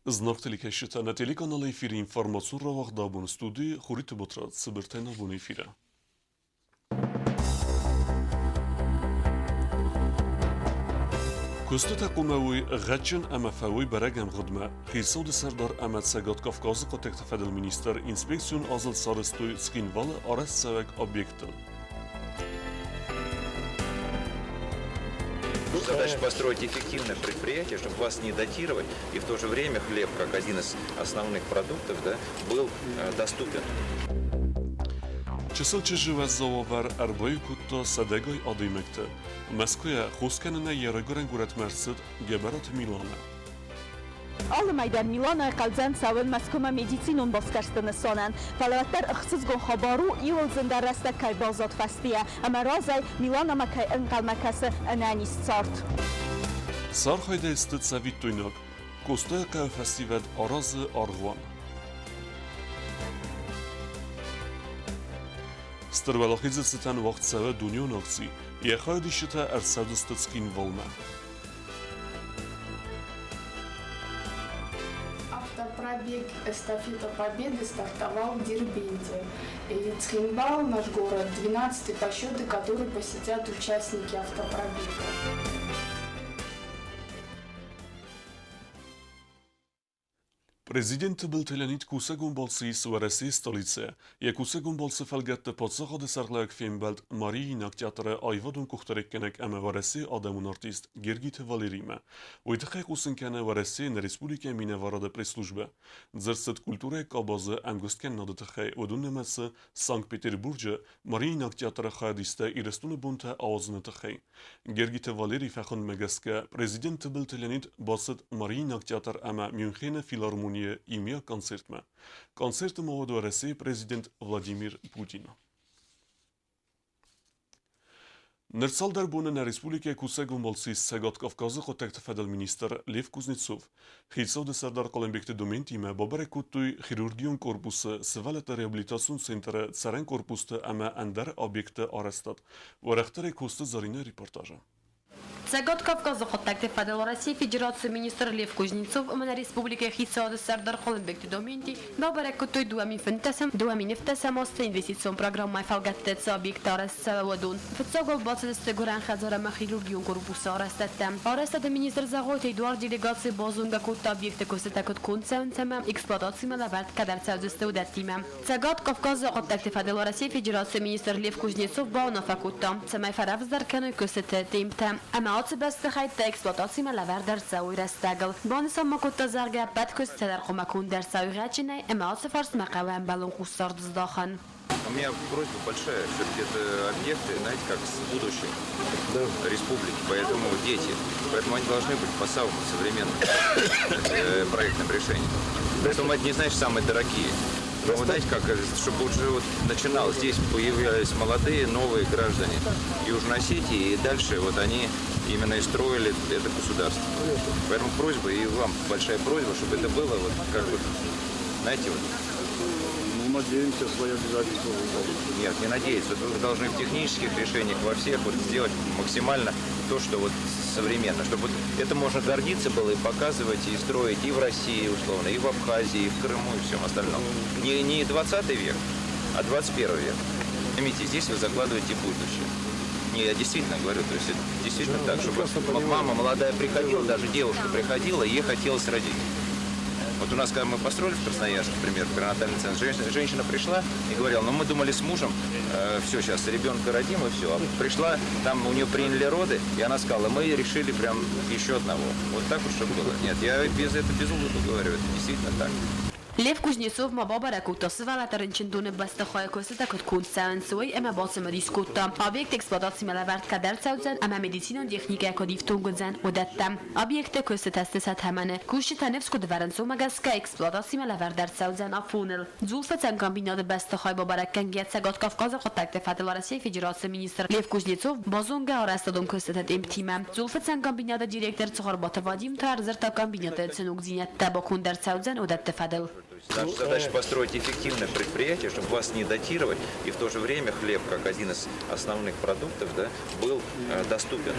Знаг телекӕсджытӕ нӕ телеканалы эфиры информацион рауагъд абон студийы Хуриты Батрадз цыбыртӕй нӕ абоны эфиры. Куыстытӕ хъуамӕ уой гъӕдджын ӕмӕ фӕуой бӕрӕг ӕмгъуыдмӕ. Хицауады сӕрдар ӕмӕ Цӕгат Кавказы хъуыддӕгты фӕдыл министр инспекцион азылд сарӕзтой Цхинвалы арӕзтцӕуӕг объекттыл. Задача построить эффективное предприятие, чтобы вас не датировать, и в то же время хлеб, как один из основных продуктов, да, был доступен. Чысыл чызджы уӕззау уавӕр ӕрбаиу кодта сӕдӕгай адӕймӕгты. Мӕскуыйӕ хос кӕнынӕй йӕ райгуырӕн горӕтмӕ ӕрцыд Гӕбӕраты Миланӕ. Алы мӕй дӕр Миланӕ хъӕудзӕн цӕуын Мӕскуымӕ медицинон басгӕрсты нысанӕн. Фӕлӕ уӕддӕр ӕхсызгон хабар у, иуыл зындӕр рӕстӕг кӕй баззад фӕстийӕ ӕмӕ разӕй Миланӕмӕ кӕй ӕнхъӕлмӕ кӕсы ӕнӕниз цард. Сӕ архайдӕй сты цӕвиттойнаг. Къостайыхъӕуы фӕсивӕд аразы аргъуан. Стыр Уӕлахизы цытӕн уагъд цӕуы дунеон акци, йӕ хайадисджытӕ ӕрцӕудзысты Цхинвалмӕ. Автопробег «Эстафета Победы» стартовал в Дербенте. И Цхинвал, наш город, 12-й по счету, который посетят участники автопробега. Президент Тыбылты Леонид кусӕгон балцы ис Уӕрӕсейы столицӕйы. Йӕ кусӕгон балцы фӕлгӕтты паддзахады сӕргълӕууӕг фембӕлд Мариинаг театры аивадон къухдарӕггӕнӕг ӕмӕ Уӕрӕсейы адӕмон артист Гергиты Валериимӕ. Уый тыххӕй хъусын кӕны Уӕрӕсейы нӕ республикӕйы минӕварады пресс-службӕ. Дзырд цыд культурӕйы къабазы ӕмгуысткӕнынады тыххӕй, уыдон нымӕцы Санкт-Петербурджы Мариинаг театры хайадисттӕ Ирыстоны бонтӕ ауадзыны тыххӕй. Гергиты Валерий фӕхуындмӕ гӕсгӕ президент Тыбылты Леонид бацыд Мариинаг театр ӕмӕ Мюнхены филармонийы иумиаг концертмӕ. Концерты ма уыд Уӕрӕсейы президент Владимир Путин. Ныр цалдӕр боны нӕ республикӕйы кусӕгон балцы ис Цӕгат Кавказы хъуыддӕгты фӕдыл министр Лев Кузнецов. Хицауады сӕрдар Хъуылымбегты Доментимӕ бабӕрӕг кодтой хирургион корпусы, сывӕллӕтты реабилитацион центры, цӕрӕн корпусты ӕмӕ ӕндӕр объектты арӕзтад. Уӕрӕхдӕрӕй Коцты Зӕринӕ репортажы. Цӕгат Кавказы хъуыддӕгты фӕдыл Российы Федерацийы министр Лев Кузнецов ӕмӕ нӕ республикӕйы хицауады сӕрдар Хъуылымбегты Доменти бабӕрӕг кодтой 2015 2017 азты инвестицион программӕйы фӕлгӕтты цы объекттӕ арӕзт цӕуы, уыдон. Фыццаг уал бацыдысты гуырӕн хӕдзар ӕмӕ хирургион корпусы арӕзтӕдтӕ. Арӕзтады министр Зӕгъойты Эдуард делегацийы базонгӕ кодта объекты куыстытӕ куыд конд цӕуынц ӕмӕ эксплуатацимӕ лӕвӕрд кӕд ӕрцӕудзысты, уыдӕттимӕ. Цӕгат Кавказы хъуыддӕгты фӕдыл Уӕрӕсейы Федерацийы министр Лев Кузнецов бауынаффӕ кодта, цӕмӕй фӕрӕвдздӕр кӕной куыстыты темптӕ ӕмӕ ацы бӕстыхӕйттӕ эксплуатацимӕ лӕвӕрд ӕрцӕуой рӕстӕгыл. Банысан ма кодта, зӕгъгӕ, ӕппӕт куыстытӕ дӕр хъуамӕ конд ӕрцӕуой гъӕдджынӕй ӕмӕ ацы фарстмӕ хъӕуы ӕмбӕлон хъусдард здахын. У меня просьба большая. Все-таки это объекты, знаете, как с будущим республики, поэтому дети, поэтому они должны быть по самым современным проектным решениям. Поэтому это не значит самые дорогие. Но вы знаете, как, чтобы уже вот начинал, здесь появлялись молодые, новые граждане Южной Осетии, и дальше вот они именно и строили это государство. Поэтому просьба, и вам большая просьба, чтобы это было вот как вот, знаете, вот Ну, надеемся, свои обязательства выполнить. Нет, не надеяться. Вот вы должны в технических решениях во всех вот сделать максимально то, что вот современно. Чтобы вот это можно гордиться было и показывать, и строить и в России, условно, и в Абхазии, и в Крыму, и всем остальном. Не 20 век, а 21 век. Поймите, здесь вы закладываете будущее. Не, я действительно говорю, то есть это действительно так, чтобы мама молодая приходила, даже девушка приходила, и ей хотелось родить. Вот у нас, когда мы построили в Красноярске, например, перинатальный центр, женщина пришла и говорила, ну мы думали с мужем, все, сейчас ребенка родим и все. А пришла, там у нее приняли роды, и она сказала, мы решили прям еще одного. Вот так вот, чтобы было. Нет, я без этого без улыбок говорю, это действительно так. Лев Кузнецов ма бабӕрӕг кодта сывӕллӕтты рынчындоны бӕстыхайы куыстытӕ куыд конд цӕуынц, уый ӕмӕ бацымыдис кодта, объект эксплуатацимӕ лӕвӕрд кӕд ӕрцӕудзӕн ӕмӕ медицинон техникӕ куыд ифтонг уыдзӕн, уыдӕттӕ. Объекты куыстытӕ сты сӕ тӕмӕны. Кусджытӕ ныфс куыд ӕвӕрынц, уымӕ гӕсгӕ эксплуатацимӕ лӕвӕрд ӕрцӕудзӕн афоныл. Дзулфыцӕн комбинаты бӕстыхай бабӕрӕг кӕнгӕйӕ Цӕгат Кавказы хъуыддӕгты фӕдыл Уӕрӕсейы Федерацийы министр Лев Кузнецов базонгӕ арӕзтадон куыстыты темптимӕ. Дзулфыцӕн комбинаты директор Цхуырбаты Вадим та ӕрдзырдта комбинаты цы ногдзинӕдтӕ баконд ӕрцӕудзӕн, уыдӕтты фӕдыл. Наша задача построить эффективное предприятие, чтобы вас не датировать, и в то же время хлеб, как один из основных продуктов, да, был доступен.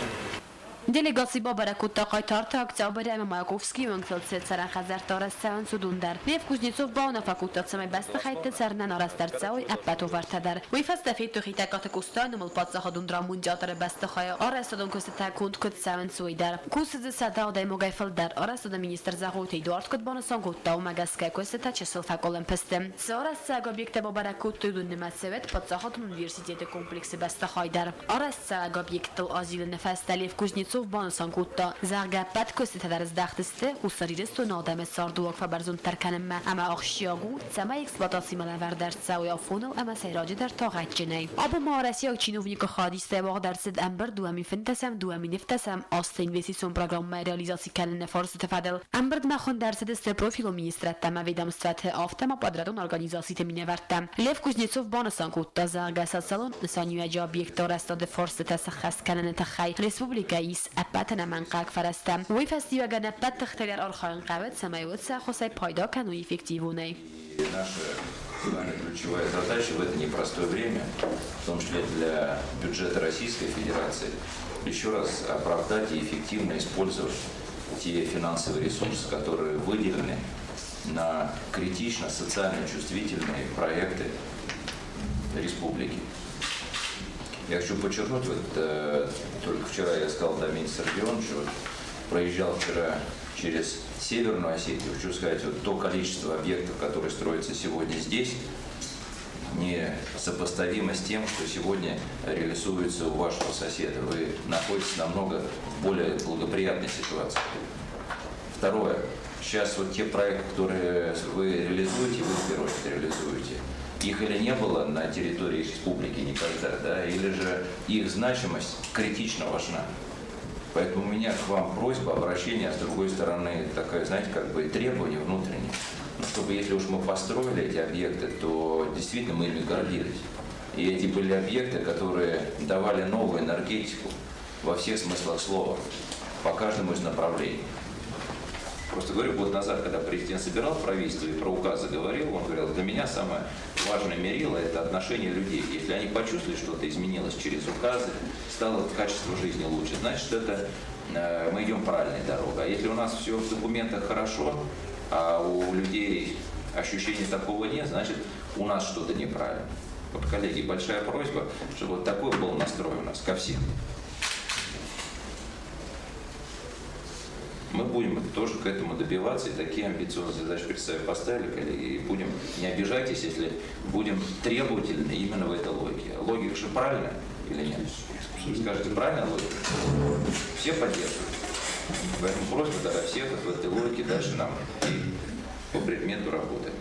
Делегаци бабӕрӕг кодта Хъайтарты Октябры ӕмӕ Маяковскийы уӕнгтыл цы цӕрӕн хӕдзӕрттӕ арӕзт цӕуынц, уыдон дӕр. Лев Кузнецов бауынаффӕ кодта, цӕмӕй бӕстыхӕйтты цӕрынӕн арӕзт ӕрцӕуой ӕппӕт уавӕртӕ дӕр. Уый фӕстӕ федтой Хетӕгкаты Къостайы номыл паддзахадон драмон театры бӕстыхайы арӕзтадон куыстытӕ конд куыд цӕуынц, уый дӕр. Кусы дзы 100 адӕймагӕй фылдӕр. Арӕзтады министр Зӕгъойты Эдуард куыд банысан кодта, уымӕ гӕсгӕ куыстытӕ чысыл фӕкъуылымпы сты. Цы арӕзтцӕуӕг объекттӕ бабӕрӕг кодтой, уыдон нымӕцы уӕд паддзахадон университеты комплексы бӕстыхай дӕр. Арӕзтцӕуӕг объекттыл азилыны фӕстӕ Лев Кузнецов банысан кодта, зӕгъгӕ, ӕппӕт куыстытӕ дӕр здӕхт сты Хуссар Ирыстоны адӕмы цардыуаг фӕбӕрзонддӕр кӕнынмӕ ӕмӕ ахсджиаг у, цӕмӕй эксплуатацимӕ лӕвӕрд ӕрцӕуой афоныл ӕмӕ сӕйраджыдӕр та гъӕдджынӕй. Абон ма уӕрӕсейаг чиновникы хайадистӕй уагъд ӕрцыд ӕмбырд 2015 2017 азты инвестицион программӕ реализаци кӕныны фарстыты фӕдыл. Ӕмбырдмӕ хуынд ӕрцыдысты профилон министрадтӕ ӕмӕ ведомствӕты, афтӕ ма подрядон организациты минӕвӕрттӕ. Лев Кузнецов банысан кодта, зӕгъгӕ, социалон нысаниуӕджы объектты арӕзтады фарстытӕ сӕххӕст кӕныны тыххӕй республикӕйы ис ӕппӕт ӕнӕмӕнгхъӕуӕг фӕрӕзтӕ. Уый фӕстиуӕгӕн ӕппӕт тыхтӕй дӕр архайын хъӕуы, цӕмӕй уыцы ӕххуысӕй пайда кӕной эффективонӕй. Наша с вами ключевая задача в это непростое время, в том числе для бюджета Российской Федерации, еще раз оправдать и эффективно использовать те финансовые ресурсы, которые выделены на критично социально чувствительные проекты республики. Я хочу подчеркнуть, вот только вчера я сказал Дамине Сергеевичу, вот, проезжал вчера через Северную Осетию, хочу сказать, вот то количество объектов, которые строятся сегодня здесь, не сопоставимо с тем, что сегодня реализуется у вашего соседа. Вы находитесь намного в более благоприятной ситуации. Второе. Сейчас вот те проекты, которые вы реализуете, вы в первую очередь реализуете, их или не было на территории республики никогда, да, или же их значимость критично важна. Поэтому у меня к вам просьба, обращение, а с другой стороны, такое, знаете, как бы требование внутреннее. Ну, чтобы если уж мы построили эти объекты, то действительно мы ими гордились. И эти были объекты, которые давали новую энергетику во всех смыслах слова, по каждому из направлений. Просто говорю, год назад, когда президент собирал правительство и про указы говорил, он говорил, для меня самое важное мерило – это отношение людей. Если они почувствовали, что-то изменилось через указы, стало качество жизни лучше, значит, это мы идем правильной дорогой. А если у нас все в документах хорошо, а у людей ощущения такого нет, значит, у нас что-то неправильно. Вот, коллеги, большая просьба, чтобы вот такой был настрой у нас ко всем. Мы будем тоже к этому добиваться, и такие амбициозные задачи перед собой поставили, коллеги, и будем, не обижайтесь, если будем требовательны именно в этой логике. Логика же правильная или нет? Скажите, правильная логика? Все поддерживают. Поэтому просьба тогда всех вот в этой логике дальше нам и по предмету работать.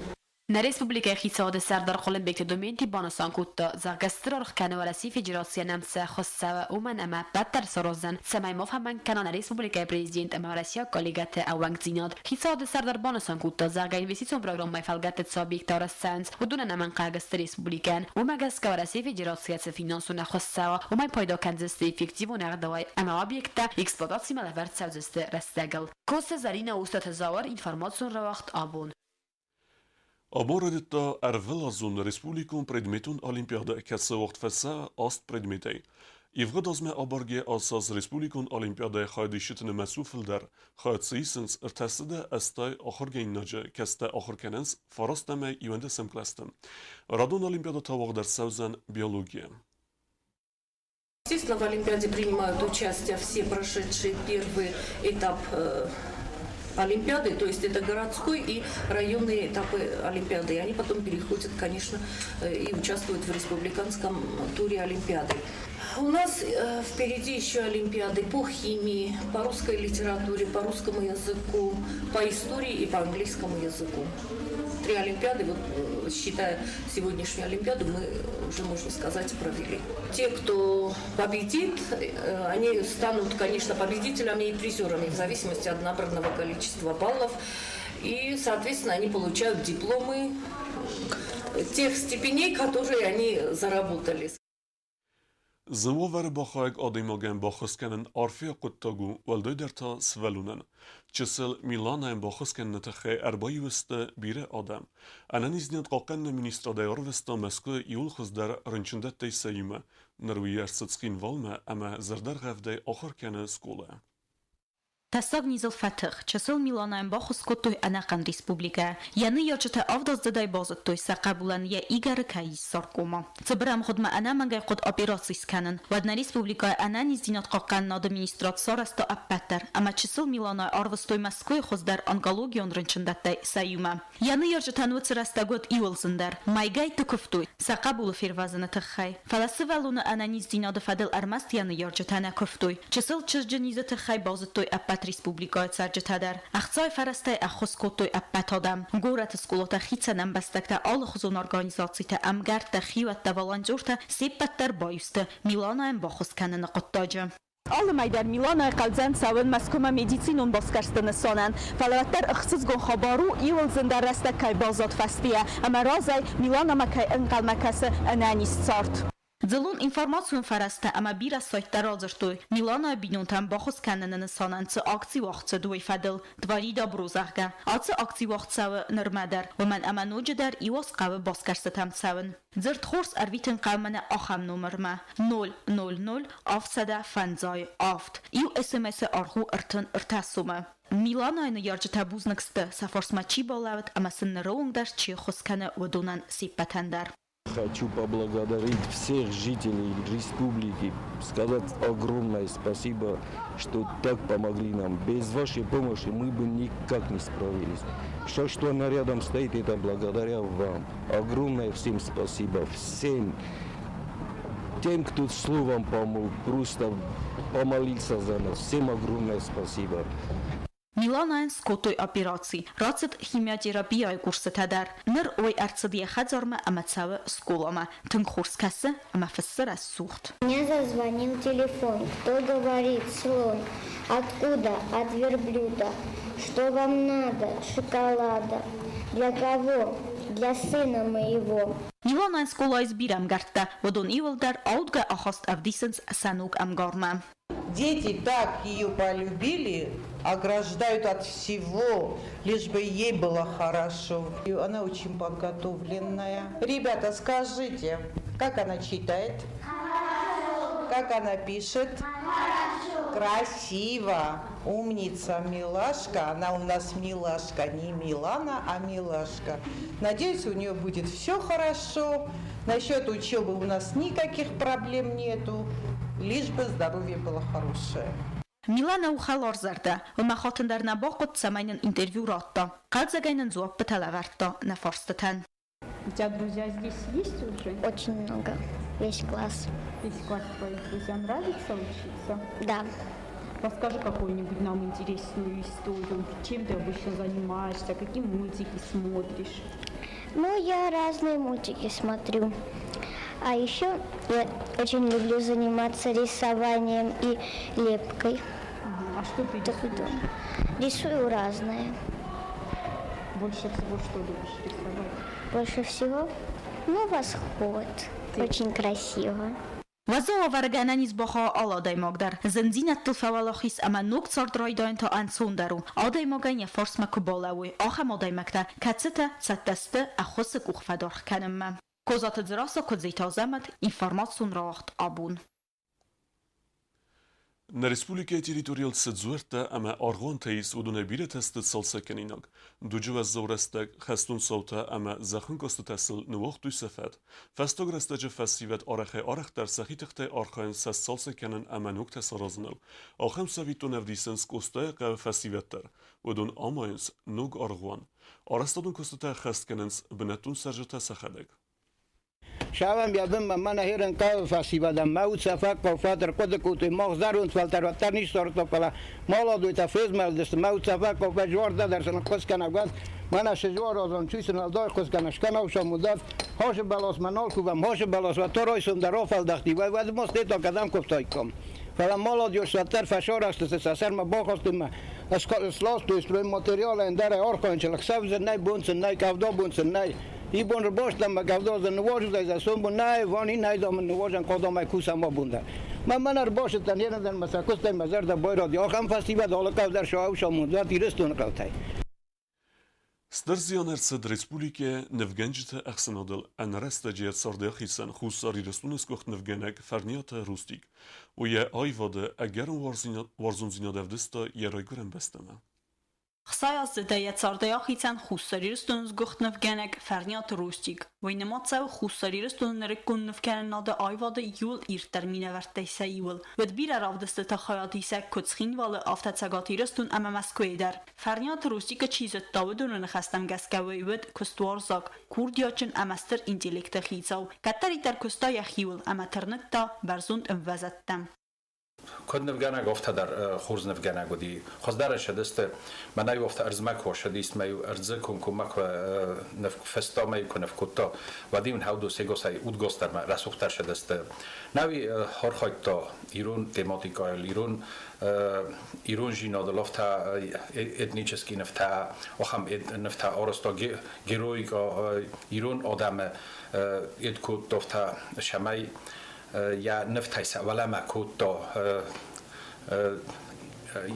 Нӕ республикӕйы хицауады сӕрдар Хъуылымбегты Доменти банысан кодта, зӕгъгӕ, стыр аргъ кӕны Уӕрӕсейы Федерацийӕн ӕм цы ӕххуыс цӕуы, уымӕн ӕмӕ ӕппӕт дӕр сараздзӕн, цӕмӕй ма фӕмӕнг кӕна нӕ республикӕйы президент ӕмӕ уӕрӕсейаг коллегӕты ӕууӕнкдзинад. Хицауады сӕрдар банысан кодта, зӕгъгӕ, инвестицион программӕйы фӕлгӕтты цы объекттӕ арӕзт цӕуынц, уыдон ӕнӕмӕнгхъӕуӕг сты республикӕйӕн. Уымӕ гӕсгӕ Уӕрӕсейы Федерацийӕ цы финансон ӕххуыс цӕуа, уымӕй пайда кӕндзысты эффективон ӕгъдауӕй ӕмӕ объекттӕ эксплуатацимӕ лӕвӕрд цӕудзысты рӕстӕгыл. Косы Зӕринӕ Устаты Зауыр, информацион рауагъд Абон. Абон райдыдта ӕрвылазон республикон предметон олимпиадӕ, кӕцы уагъд фӕцӕ аст предметӕй. Ивгъуыд азмӕ абаргӕ ацы аз республикон олимпиадӕйы хайадисджыты нымӕц у фылдӕр. Хайад дзы исынц 380 ахуыргӕнинаджы, кӕцытӕ ахуыр кӕнынц фараст ӕмӕ иуӕндӕсӕм кълӕсты. Радон олимпиадӕ та уагъд ӕрцӕудзӕн биологийӕ. Естественно, в Олимпиаде принимают участие все прошедшие первый этап Олимпиады, то есть это городской и районные этапы Олимпиады. И они потом переходят, конечно, и участвуют в республиканском туре Олимпиады. У нас впереди еще Олимпиады по химии, по русской литературе, по русскому языку, по истории и по английскому языку. Три Олимпиады, вот считая сегодняшнюю Олимпиаду, мы уже, можно сказать, провели. Те, кто победит, они станут, конечно, победителями и призерами в зависимости от набранного количества баллов. И, соответственно, они получают дипломы тех степеней, которые они заработали. Зын уавӕры бахауӕг адӕймагӕн баххуыс кӕнын арфӕйаг хъуыддаг у, уӕлдайдӕр та сывӕллонӕн. Чысыл Миланӕйӕн баххуыс кӕныны тыххӕй ӕрбаиу сты бирӕ адӕм. Ӕнӕниздзинад хъахъхъӕныны министрадӕй арвыста Мӕскуы иууыл хуыздӕр рынчындӕттӕй сӕ иумӕ. Ныр уый ӕрцыд Цхинвалмӕ ӕмӕ зӕрдӕргъӕвдӕй ахуыр кӕны скъолайы. Тӕссаг низыл фӕтых, чысыл Миланӕн баххуыс кодтой ӕнӕхъӕн республикӕ. Йӕ ныййарджытӕ авдаздзыдӕй базыдтой, сӕ хъӕбулӕн йӕ игӕры кӕй ис саркома. Цыбыр ӕмгъуыдмӕ ӕнӕмӕнгӕй хъуыд операци скӕнын. Уӕд нӕ республикӕйы ӕнӕниздзинад хъахъхъӕнынады министрад сарӕзта ӕппӕт дӕр, ӕмӕ чысыл Миланӕйы арвыстой Мӕскуыйы хуыздӕр онкологион рынчындӕттӕй сӕ иумӕ. Йӕ ныййарджытӕн уыцы рӕстӕг уыд иуыл зындӕр. Мӕйгӕйтты куывтой сӕ хъӕбулы фервӕзыны тыххӕй. Фӕлӕ сывӕллоны ӕнӕниздзинады фӕдыл ӕрмӕст йӕ ныййарджытӕ нӕ куывтой. Чысыл чызджы низы тыххӕй базыдтой ӕппӕт республикӕйы цӕрджытӕ дӕр. Ӕхцайы фӕрӕзтӕй ӕххуыс кодтой ӕппӕт адӕм. Горӕты скъолатӕ, хицӕн ӕмбӕстӕгтӕ, алыхуызон организацитӕ, ӕмгӕрттӕ, хиуӕттӕ, волонтертӕ се ппӕт дӕр баиу сты Миланӕйӕн баххуыс кӕныны хъуыддаджы. Алы мӕй дӕр Миланӕй хъӕудзӕн цӕуын Мӕскуымӕ медицинон басгӕрсты нысанӕн. Фӕлӕ уӕддӕр ӕхсызгон хабар у, иуыл зындӕр рӕстӕг кӕй баззад фӕстийӕ ӕмӕ разӕй Миланӕмӕ кӕй ӕнхъӕлмӕ кӕсы ӕнӕниз цард. Дзыллон информацион фӕрӕзтӕ ӕмӕ бирӕ сайттӕ радзырдтой, Миланӕйы бинонтӕн баххуыс кӕныны нысанӕн цы акци уагъд цыд, уый фӕдыл. Твори добро, зӕгъгӕ. Ацы акци уагъд цӕуы нырмӕ дӕр, уымӕн ӕмӕ ноджыдӕр иу аз хъӕуы басгӕрстытӕм цӕуын. Дзырд хорз ӕрвитын хъӕуы мӕнӕ ахӕм номырмӕ: 000 757. Иу СМС-ы аргъ у 33 сомы. Миланайы ныййарджытӕ бузныг сты, сӕ фарсмӕ чи балӕууыд ӕмӕ сын ныры онг дӕр чи ӕххуыс кӕны, уыдонӕн се ппӕтӕн дӕр. Хочу поблагодарить всех жителей республики, сказать огромное спасибо, что так помогли нам. Без вашей помощи мы бы никак не справились. Все, что она рядом стоит, это благодаря вам. Огромное всем спасибо, всем тем, кто словом помог, просто помолился за нас. Всем огромное спасибо. Миланӕн скодтой операци, рацыд химиотерапияйы курсытӕ дӕр. Ныр уый ӕрцыд йӕ хӕдзармӕ ӕмӕ цӕуы скъоламӕ. Тынг хорз кӕсы ӕмӕ фыссы рӕсугъд. Мне зазвонил телефон. Кто говорит? Слон. Откуда? От верблюда. Что вам надо? Шоколада. Для кого? Для сына моего. Миланӕн скъолайы бирӕ ӕмгӕрттӕ, уыдон иуылдӕр аудгӕ ахаст ӕвдисынц сӕ ног ӕмгармӕ. Дети так ее полюбили, ограждают от всего, лишь бы ей было хорошо. И она очень подготовленная. Ребята, скажите, как она читает? Хорошо. Как она пишет? Хорошо. Красиво. Умница, милашка. Она у нас милашка, не Милана, а милашка. Надеюсь, у нее будет все хорошо. Насчет учебы у нас никаких проблем нету, лишь бы здоровье было хорошее. Миланӕ у хӕларзӕрдӕ, уымӕ хатын дӕр нӕ бахъуыд, цӕмӕй нын интервью радта. Хъӕлдзӕгӕй нын дзуаппытӕ лӕвӕрдта нӕ фарстытӕн. У тебя друзья здесь есть уже? Очень много. Весь класс. Весь класс твоих друзья нравится учиться? Да. Расскажи какую-нибудь нам интересную историю. Чем ты обычно занимаешься, какие мультики смотришь? Ну, я разные мультики смотрю. А еще я очень люблю заниматься рисованием и лепкой. А что ты рисуешь? Рисую разное. Больше всего что любишь рисовать? Больше всего? Ну, восход. Очень красиво. Уӕззау ӕвӕргӕ ӕнӕниз бӕхы алы адӕймаг дӕр. Зындзинӕдтыл фӕуӕлахиз ӕмӕ ног цард райдайын та ӕнцондӕр у, адӕймагӕн йӕ фарсмӕ куы балӕууой, ахӕм адӕймӕгтӕ, кӕцытӕ цӕттӕ сты ӕххуысы къух фӕдаргъ кӕнынмӕ. Козаты Дзерассӕ, Куыдзиты Азӕмӕт, информацион рауагъд Абон. Нӕ республикӕйы территорийыл цы дзуӕрттӕ ӕмӕ аргъуантӕ ис, уыдонӕй бирӕтӕ сты цалцӕггӕнинаг. Дуджы уӕззау рӕстӕг хӕстон цаутӕ ӕмӕ зӕххӕнкъуыстытӕ сыл ныууагътой сӕ фӕд. Фӕстаг рӕстӕджы фӕсивӕд арӕхӕй-арӕхдӕр сӕхи тыхтӕй архайынц сӕ сцалцӕг кӕнын ӕмӕ ногтӕ саразыныл. Ахӕм цӕвиттон ӕвдисынц Къостайы хъӕуы фӕсивӕд дӕр. Уыдон амайынц ног аргъуан. Арӕзтадон куыстытӕ ӕххӕст кӕнынц бынӕттон цӕрджытӕ сӕхӕдӕг. Савӕм йӕ бынмӕ, мӕнӕ херын хъӕуы фӕсивӕдӕн, мӕ уд сӕ фӕхъхъау фӕдӕр хъуыды кодтой, мах зӕронд фӕлтӕр уӕддӕр не ссардтой, фӕлӕ маладойтӕ фезмӕлдысты, мӕ уд сӕ фӕхъхъау фӕзуар дӕр сын ӕххуыс кӕнӕг уӕд, мӕнӕ цы зуар азон, чи сын ӕлдай ӕххуыс кӕна, скӕнау сӕм уыдат, хасы бӕласмӕ нал кувӕм, хасы бӕлас уӕд та райсом дӕр афӕлдӕхти, уӕд ма стета кӕдӕм куывтаиккам. Фӕлӕ маладёж уӕддӕр фӕсарӕхстысты, сӕ сӕрмӕ бахастой мӕ сластой стройматериал ӕндӕрӕй архайынчыл, ӕхсӕв дзы нӕй, бон сын нӕй, къӕвда бон сын нӕй. Ибон рбастам мӕ кавдазы ныуазудӕй за сомбон нӕй, вани нӕй да мын ныуазӕн къадамӕй кусӕм абон дӕр. Мӕ мӕн ӕрбасыдтӕн ерындӕн мӕ сӕ куыстӕй мӕ зӕрдӕ байради. Ахӕм фӕсивӕд алы хъӕу дӕр сауса мундуат Ирыстоны хъӕутӕй. Стыр зиан ӕрцыд республикӕйы нывгӕнджыты ӕхсӕнадыл ӕнӕрӕстӕджы йӕ царды ахицӕн Хуссар Ирыстоны сгуыхт нывгӕнӕг Фӕрниаты Рустик. Уый йӕ аивады ӕгӕрон уарзондзинад ӕвдыста йӕ райгуырӕн бӕстӕмӕ. 60-аздзыдӕй йӕ цардӕй ахицӕн Хуссар Ирыстоны сгуыхт нывгӕнӕг Фӕрниаты Рустик. Уый нымад цӕуы Хуссар Ирыстоны нырыккон нывкӕнынады аивады иууыл ирддӕр минӕвӕрттӕй сӕ иуыл. Уыд бирӕ равдыстыты хайадисӕг куыд Цхинвалы, афтӕ Цӕгат Ирыстон ӕмӕ Мӕскуыйы дӕр. Фӕрниаты Рустикы чи зыдта, уыдоны ныхӕстӕм гӕсгӕ уый уыд куыстуарзаг, курдиатджын ӕмӕ стыр интеллекты хицау. Кӕддӕриддӕр куыста йӕхиуыл ӕмӕ тырныдта бӕрзонд ӕмвӕзадтӕм. Куыд нывгӕнӕг, афтӕ дӕр хорз нывгӕнӕг уыди. Хуыздӕр ссыдысты, мӕнӕ-иу афтӕ ӕрдзмӕ куы ссыдис, мӕ-иу ӕрдзы комкоммӕ куы фӕстӕмӕ-иу куы ныв кодта, уӕд-иу ын хӕудо сегасӕй удгосдӕрмӕ рӕсугъддӕр ссыдысты. Науи архайдта ирон тематикӕйыл, ирон иронзинадыл, афтӕ этнический нывтӕ, ахӕм нывтӕ арӕзта героик ирон адӕмы ед кодта, афтӕ цӕмӕй йӕ нывтӕй сӕ уӕлӕмӕ кодта.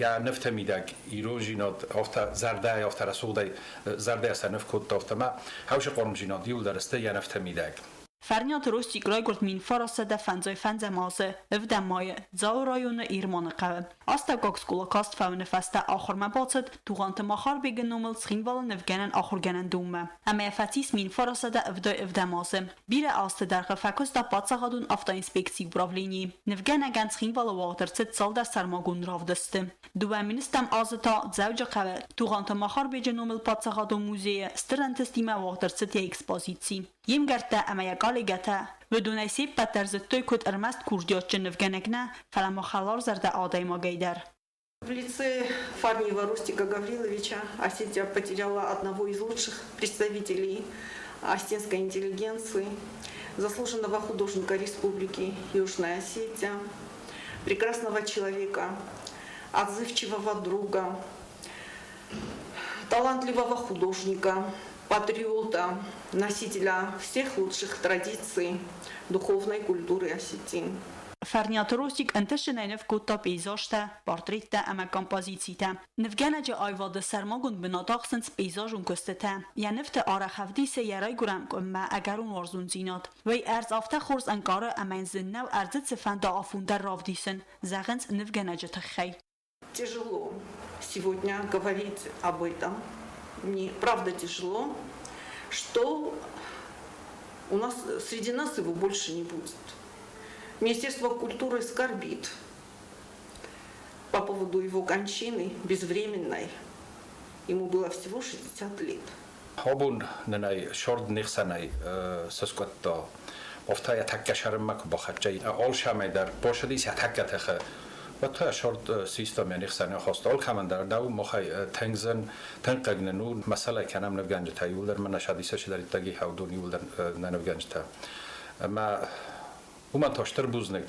Йӕ нывты мидӕг иронзинад афтӕ зӕрдӕйы, афтӕ рӕсугъдӕй зӕрдӕйӕ сӕ ныв кодта, афтӕ ма хӕусы хъармдзинад иуылдӕр сты йӕ нывты мидӕг. Фӕрниаты Ростик райгуырд 1955 азы ӕвдӕм майы Дзауы районы Ирмоны хъӕуы. Астӕуккаг скъола каст фӕуыны фӕстӕ ахуырмӕ бацыд Тугъанты Махарбеджы номыл Цхинвалы нывгӕнӕн ахуыргӕнӕндонмӕ ӕмӕ йӕ фӕцис 1977 азы. Бирӕ азты дӕргъы фӕкуыста паддзахадон автоинспекцийы управленийы. Нывгӕнӕгӕн Цхинвалы уагъд ӕрцыд цалдӕр сӕрмагонд равдысты. Дыууӕ министӕм азы та Дзӕуджыхъӕуы Тугъанты Махарбеджы номыл паддзахадон музейы стыр ӕнтыстимӕ уагъд ӕрцыд йӕ экспозици. Йе мгӕрттӕ ӕмӕ йӕ коллегӕтӕ уыдонӕй се ппӕт дӕр зыдтой куыд ӕрмӕст курдиатджын нывгӕнӕг нӕ, фӕлӕ ма хӕларзӕрдӕ адӕймагӕй дӕр. В лице Фарниева Рустика Гавриловича Осетия потеряла одного из лучших представителей осетинской интеллигенции, заслуженного художника Республики Южная Осетия, прекрасного человека, отзывчивого друга, талантливого художника, патриота, носителя всех лучших традиций духовной культуры осетин. Фӕрниаты Ростик ӕнтыстджынӕй ныв кодта пейзажтӕ, портреттӕ ӕмӕ композицитӕ. Нывгӕнӕджы аивады сӕрмагонд бынат ахсынц пейзажон куыстытӕ. Йӕ нывты арӕх ӕвдисы йӕ райгуырӕн къуыммӕ ӕгӕрон уарзондзинад. Уый ӕрдз афтӕ хорз ӕнкъары ӕмӕ йын зын нӕу ӕрдзы цыфӕнды афон дӕр равдисын, зӕгъынц нывгӕнӕджы тыххӕй. Тяжело сегодня говорить об этом. Мне правда тяжело, что у нас среди нас его больше не будет. Министерство культуры скорбит по поводу его кончины безвременной. Ему было всего 60 лет. Абон нын ӕй сорд не хсӕнӕй сыскъуыдта. Афтӕ йӕ тӕккӕ сӕрмӕ куы бахӕццӕ и, алцӕмӕй дӕр босыдис йӕ тӕккӕ тыхы. Уӕд та сорд систа ме не хсӕн ахаста. Алкӕмӕн дӕр дӕу махӕй тынг зын, тынг хъыг нын у. Мӕсӕлӕй кӕнӕм нывгӕнджытӕ иууылдӕр, мӕнӕ садисы чидӕриддӕр хӕудон иууылдӕр нӕ нывгӕнджытӕ. Ӕмӕ уымӕн та стыр бузныг,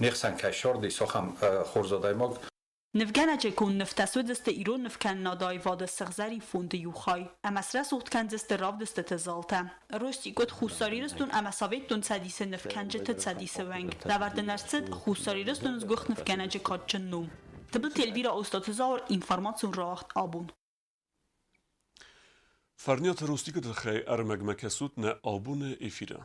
не хсӕн кӕй сорд ис, ахӕм хорз адӕймаг. Нывгӕнӕджы конд нывтӕ суыдзысты ирон нывкӕнынады аивады сыгъзӕрин фонды иу хай ӕмӕ срӕсугъд кӕндзысты равдыстыты залтӕ. Ростик уыд Хуссар Ирыстон ӕмӕ Советон Цӕдисы нывкӕнджыты цӕдисы уӕнг. Лӕвӕрд ын ӕрцыд Хуссар Ирыстоны сгуыхт нывгӕнӕджы кадджын ном. Тыбылты Эльвира Остъаты Зауыр, информацион рауагъд абон. Фӕрниаты Рустикы тыххӕй ӕрмӕгмӕ кӕсут нӕ абоны эфиры.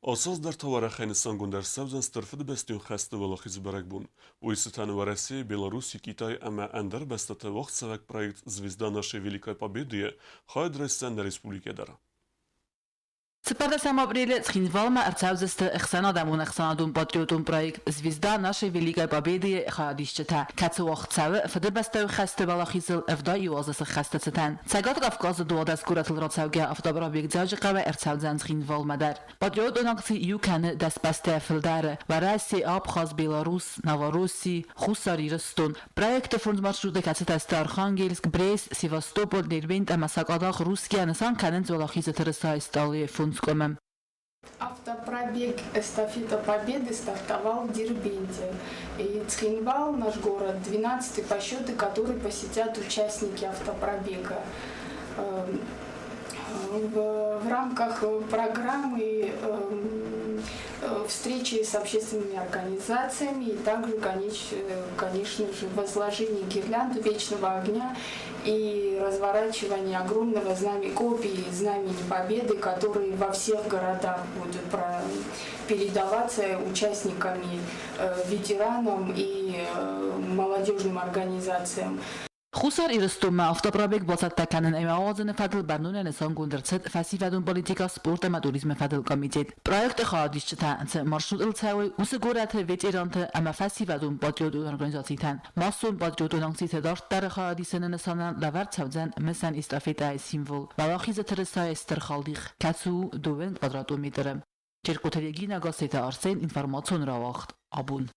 Ацы аз дӕр та уӕрӕхӕй нысангонд ӕрцӕудзӕн Стыр Фыдыбӕстӕйон хӕсты уӕлахизы бӕрӕгбон. Уый цытӕн Уӕрӕсе, Беларуси, Китай ӕмӕ ӕндӕр бӕстӕты уагъдцӕуӕг проект «Звезда нашей Великой Победы»-йы хайад райсдзӕн нӕ республикӕ дӕр. 14 апрелы Цхинвалмӕ ӕрцӕудзысты ӕхсӕнадӕмон ӕхсӕнадон патриотон проект «Звезда нашей Великой Победы»-йы хайадисджытӕ, кӕцы уагъд цӕуы Фыдыбӕстӕйы хӕсты уӕлахизыл 70 азы сыххӕсты цытӕн. Цӕгат Кавказы 12 горӕтыл рацӕугӕ автобробег Дзӕуджыхъӕуӕй ӕрцӕудзӕн Цхинвалмӕ дӕр. Патриотон акци иу кӕны 10 бӕстӕйӕ фылдӕры: Уӕрӕсе, Абхаз, Беларус, Новороссий, Хуссар Ирыстон. Проекты фондз маршруты, кӕцытӕ сты Архангельск, Брест, Севастополь, Дербент ӕмӕ сакъадах Русския, нысан кӕнынц Уӕлахизы тырысайы стъалыйы фондз къуымы. Автопробег «Эстафета Победы» стартовал в Дербенте. И Цхинвал, наш город, 12-й по счету, который посетят участники автопробега. В рамках программы Встречи с общественными организациями и также, конечно же, возложение гирлянд Вечного огня и разворачивание огромного знамени, копии Знамени Победы, которые во всех городах будут передаваться участниками, ветеранам и молодежным организациям. Хуссар Ирыстонмӕ автопробег бацӕттӕ кӕнын ӕмӕ ауадзыны фӕдыл бӕрнонӕй нысангонд ӕрцыд Фӕсивӕдон политикӕ, спорт ӕмӕ туризмы фӕдыл комитет. Проекты хайадисджытӕ цы маршрутыл цӕуой, уыцы горӕты ветеранты ӕмӕ фӕсивӕдон патриотон организацитӕн массон патриотон акциты дарддӕры хайадисыны нысанӕн лӕвӕрд цӕудзӕн мысӕн эстафетӕйы символ, Уӕлахизы тырысайы стыр халдих, кӕцы у дыууын квадратон метры. Черкъоты Регинӕ Гассеты Арсен информацион рауагъд абон.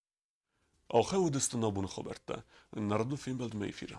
Ахӕм уыдысты нӕ боны хабӕрттӕ. Народон фембӕлдмӕ эфиры.